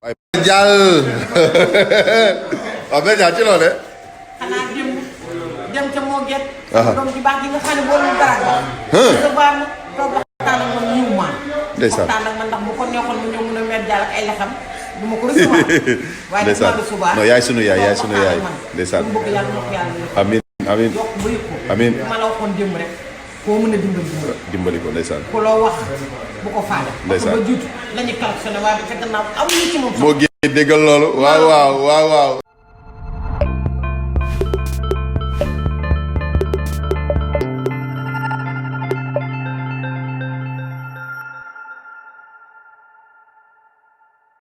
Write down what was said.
waaye jàll waaw mais jàll ci loolu xanaa dem ca moo get doom ji baax gi nga xam ne boo lu dara ba sa baax na toog waxtaan ak man ñëw maan waxtaan ak man ndax bu ko neexoon mu ñëw mun a mer jàll ak ay lexam du ma ko recevoir waaye def naa suba non yaay sunu yaay ndeysaan bëgg yàlla na ko yàlla amiin amiin yokk ba yëg ko amiin ma la waxoon démb rek koo mën a dimbali ko ndeysaan ku loo wax bu ko faale ndeysaan ba jiitu lañu kalak sone waaye ba ca gannaaw amuñu ci moom moo génn déggal loolu waaw